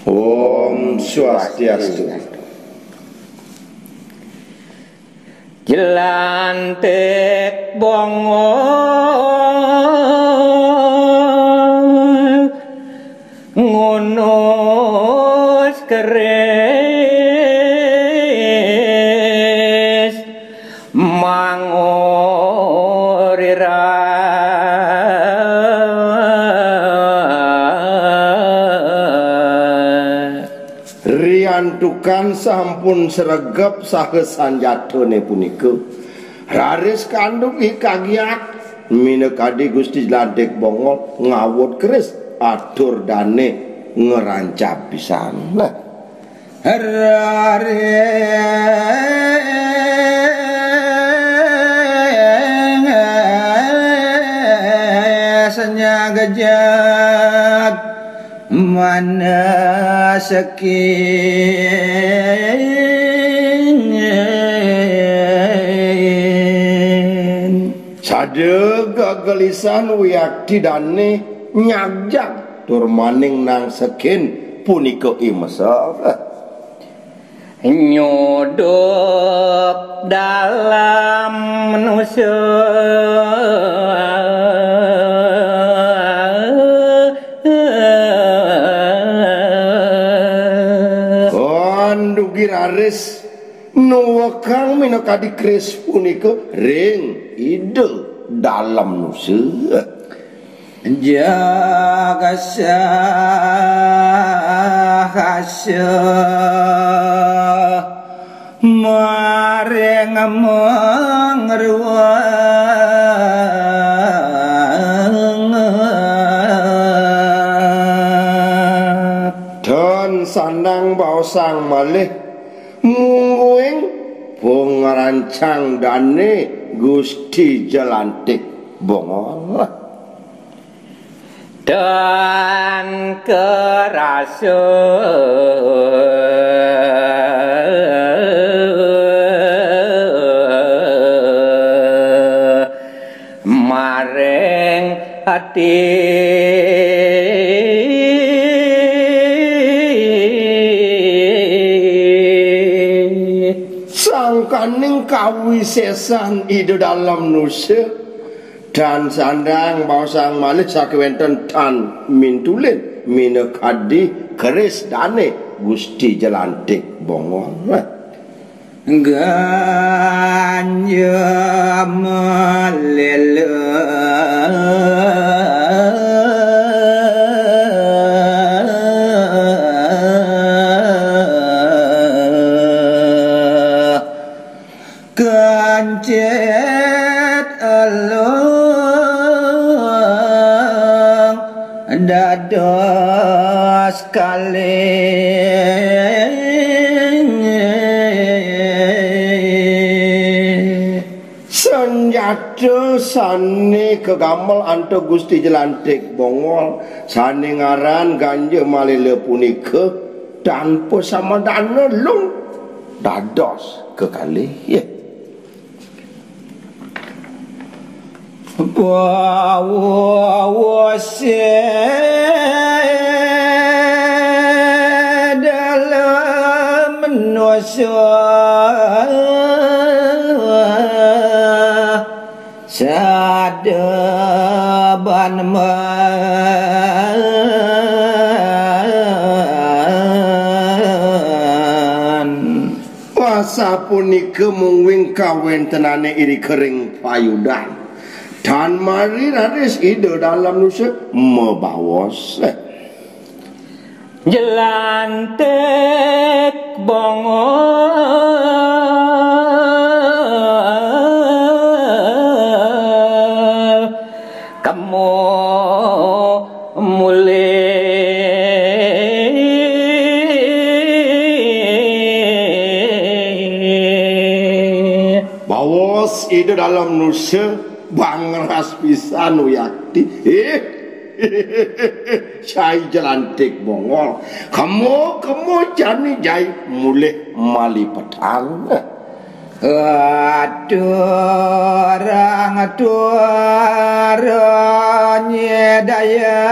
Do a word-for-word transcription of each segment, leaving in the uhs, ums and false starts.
Om Swastiastu. Jelantik Bongol ngunus keris mangurira. Riantukan sampun sregep saha sanjatane punika, raris kandhup i kagiat minakadi Gusti Jelantik Bongol ngawut keris atur dane ngrancab pisan. Nah. Raris nyagejag manesekin. Sada gegelisan wiakti dane nyagjag tur maning nangsekin punika imesel. Nyuduk dalam nusa. Kon dugi raris nuwekang minakadi keris punika ring Ida Dalem Nusa. Jagasah kasah maring mangruwat. Dan sandang baosang malih mungguing pangrancang dane Gusti Jelantik Bongol. Dan kerasa maring ati. Sangkaning kawisesan Ida Dalem Nusa, dan sandang baosang malih sakewenten tan mintulin minakadi keris dane Gusti Jelantik Bongol. Ganja malila. Kancit elung dados kalih. Sanjata sane kagamel antuk Gusti Jelantik Bongol, sane ngaran Ganja Malila punika, tanpa samadana lung dados kekalih. Pawase dalam nusa sada ban man. Pasapunika mungguing kawentenane irika ring payudan. Tan mari raris Ida Dalem Nusa mabaos. Jelantik Bongol, kemo mulih. Baos Ida Dalem Nusa bangras pisan wiakti. Eh, Cai Jelantik Bongol. Kemo, kemo jani jai mulih malipetan. Aturang turun nyedaya.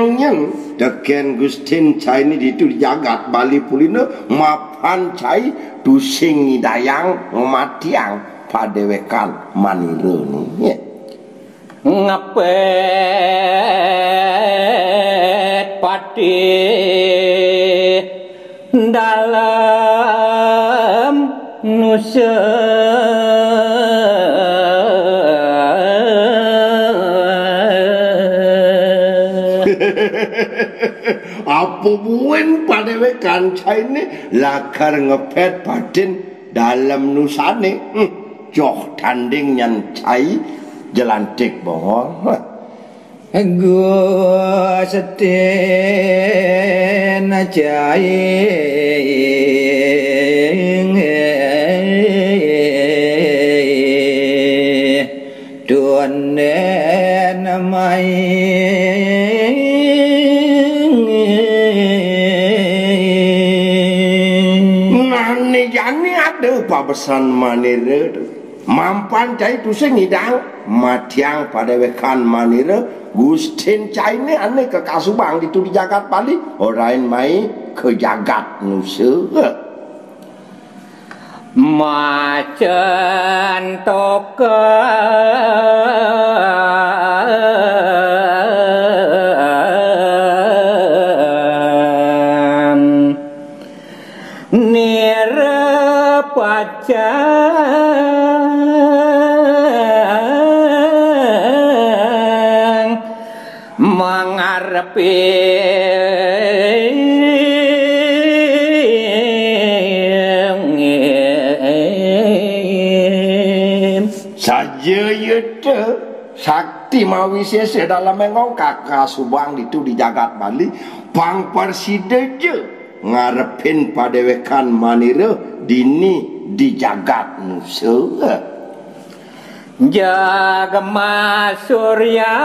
Nyén tekén Gustin cainé ditu di jagat Bali Pulina, mapan cai tusing ngidayang ngamatiang padéwékan manira né. Ngepet patih dalam nusa. Apa buin padéwékan cainé lakar ngepet patin dalem nusané? Hmm, joh tanding nyan cai jelantik bongol. Gusten cai tunen mai. Nah, né jani ada pabesan manira to. Mapan cai tusing ngidang matiang padéwékan manira, gustin cainé ané kakasubang ditu di jagat Bali, orahin mai ka jagat nusa. Macan token. Nira pacang mangarepin. Saja yéta sakti mawisésa dalemé ngongkak kasubang ditu di jagat Bali, pang prasida ja ngarepin padéwékan manira dini di jagat nusa. Jagma surya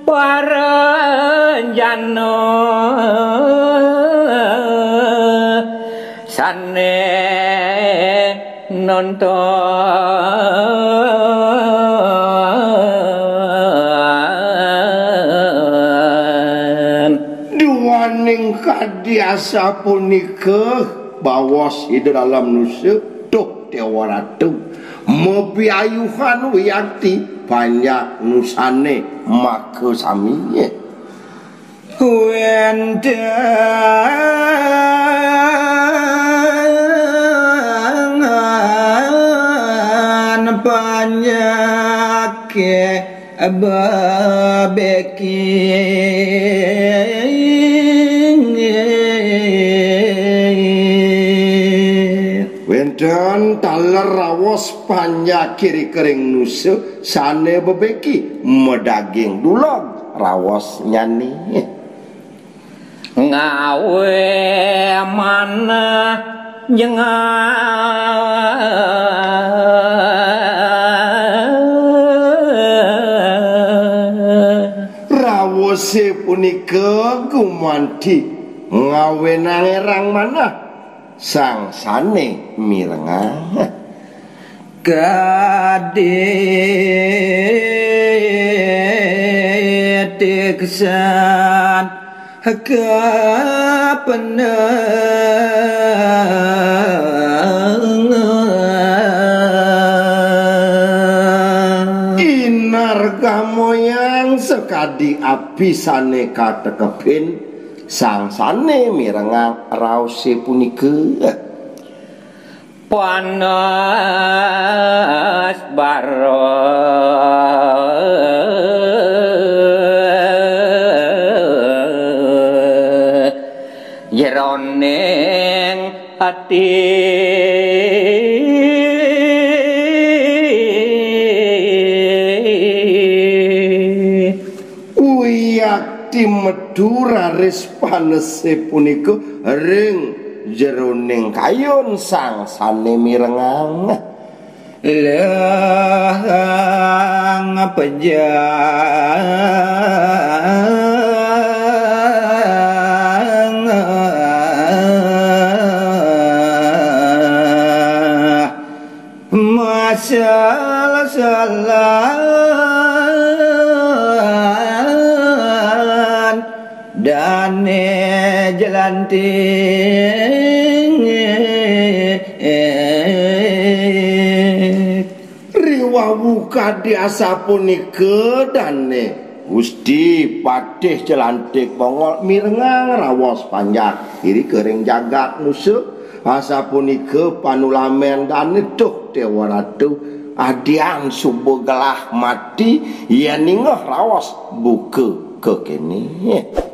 paranjana sané nonton. Duaning kadi asapunika baos Ida Dalem Nusa, duh Déwa Ratu, mapiayuhan wiakti panjak nusané makasami. Wénten panjaké bebeki. Wénten taler raos panjaké ri kering nusa sané bebeki madaging dulog raosnyané. Ngawé manah jengah. Raosé punika gumanti ngawénang érang manah sang sané mirengang. Kadi tiksan kapeneng. Inarga moyang sakadi api sané katekepin sang sané mirengang raosé punika. Panas bara jeroning ati. Uyakti metu raris panesé punika ring jeroning kayun sang sané mirengang. Lehang pejang masal-salah. Jelantik. Riwau kadi asapunika dane Gusti Patih Jelantik Bongol mirengang raos panjak iri kering jagat nusa. Asapunika panulamen dane tuh Dewa Ratu, adian suba gelah mati yen ningeh raos buka kekene.